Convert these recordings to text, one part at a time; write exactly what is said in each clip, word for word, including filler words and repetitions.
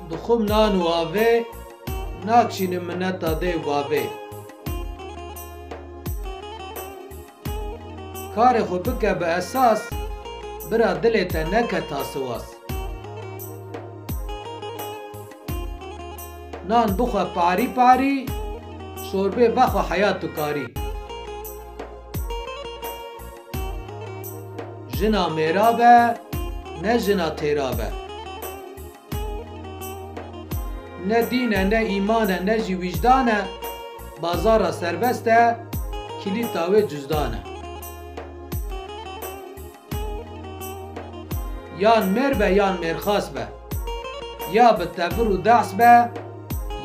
Dixwim nan û avê, nakşînim mineta dê û bavê. Karê xwe bike bi esas, bira dilê te neke tasiwas. Nan bixwe parî parî, şorbê vexwe heya tu karî. Jina mêra be, ne jina têra be. Ne dîn e, ne îman e, ne jî wîjdan e, bazara serbest e, kilîta wê cuzdan e. Yan mêr be, yan mêrxas be. Ya bi tevir û dehs be,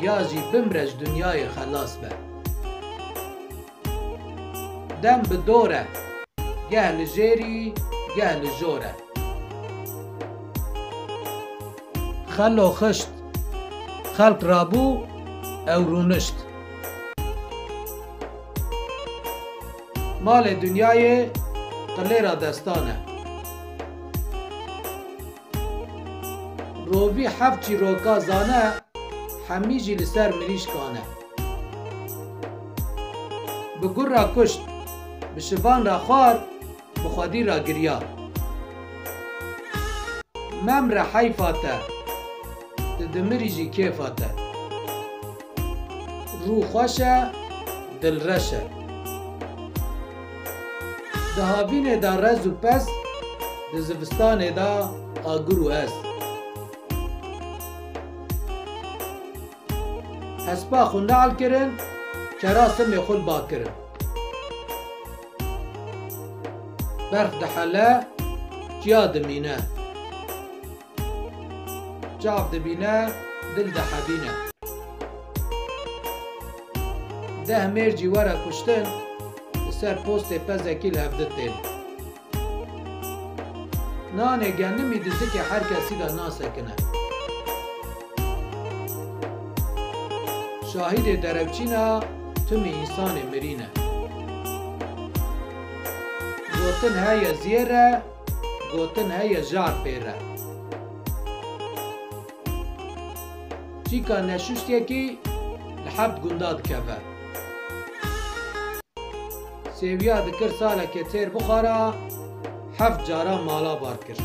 ya jî bimre ji dinyayê xelas be. Dem bi dor e, geh li jêrî, geh li jor e. Xelo xişt, xelk rabû, ew rûnişt. Malê dinyayê qilêra destan e. Rovî heft çîroka zane, hemî jî li ser mirîşkan e. Bi gur re kuşt, bi şivan re xwar, bi xwedî re giriya. Memre heyfa te, tu dimirî jî kêfa te. Rû xweş e, dil reş e. Di havînê de rez û pez, di zivistanê de agir û ez. Hespa xwe neal kirin, kera simê xwe li ba kirin. Berf dihele, çiya dimîne. Çav dibîne, dil dihebîne. Deh mêr jî were kuştin, li ser postê pezekî li hev di tên. Nanê genimî di zikê her kesî de nasekine. Şahidê derewçîna timî însanê mirîn e. Gotin heye zêr e, gotin heye jar pêr e. Çîka neşuştiyekî li heft gunda dikeve. Sêwiya dikir salekê têr bixwara, heft cara mala bar kir.